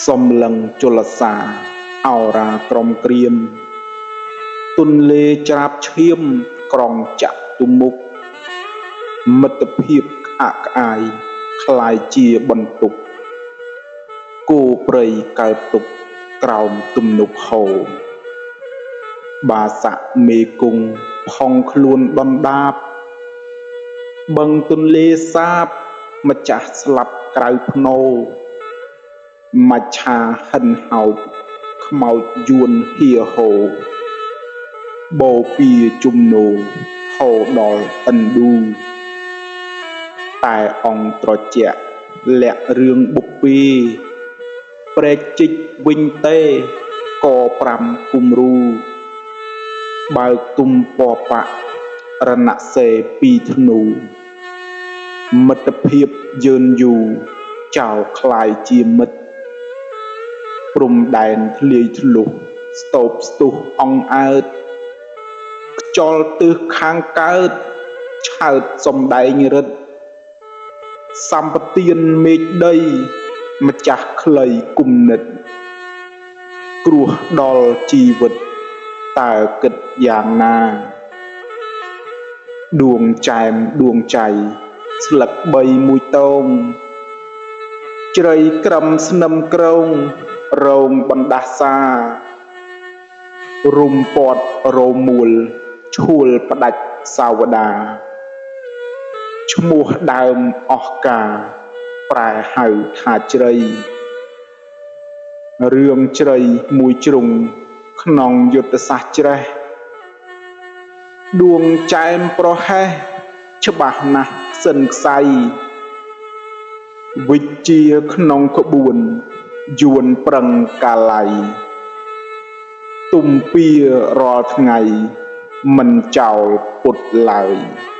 សំលឹងជលសាអោរាក្រមក្រៀម ទន្លេច្រាបឈាមក្រងចាក់ទុមុខ មិត្តភាពក្អាកក្អាយក្លាយជាបន្ទុក គោព្រៃកើតទុក្ខក្រោមទំនប់ហូរ បាសកមេគង្គផុងខ្លួនដុនដាប បឹងទន្លេសាបម្ចាស់ស្លាប់ក្រៅផ្នូរ មច្ឆាហិនហោចខ្មោចយួនហៀហូ បូព៌ាជំនោរហូរដល់ឥណ្ឌូ តែអង្គត្រជាក់លាក់រឿងបុព្វេ ព្រែកជីកវិញទេក5គំរូ បើកទំពបៈរណសេពីធ្នូ មិត្តភាពយឺនយូរចោលក្លាយជាមិត្ត ព្រំដែនធ្លាយធ្លុះស្ទោបស្ទុះអង្អើត ខ្យល់ទិសខាងកើតឆើតសំដែងរិទ្ធ សម្បទានមេឃដីម្ចាស់ខ្លីគំនិត គ្រោះដល់ជីវិតតើគិតយ៉ាងណា ដួងចែមដួងចៃស្លឹកបីមួយតង ជ្រៃក្រឹមស្នឹមក្រងរងបណ្ដាសា រុំពត់រមូលឈួលផ្ដាច់សាវតា ឈ្មោះដើមអស់កាលប្រែហៅថាជ្រៃ រឿងជ្រៃមួយជ្រុងក្នុងយុទ្ធសាស្ត្រច្រេះ ដួងចែមប្រហែសច្បាស់ណាស់សិនខ្សៃ វិជ្ជាក្នុងក្បួនយួនប្រឹងកាល័យ ទំពារាល់ថ្ងៃមិនចោលពុតឡើយ។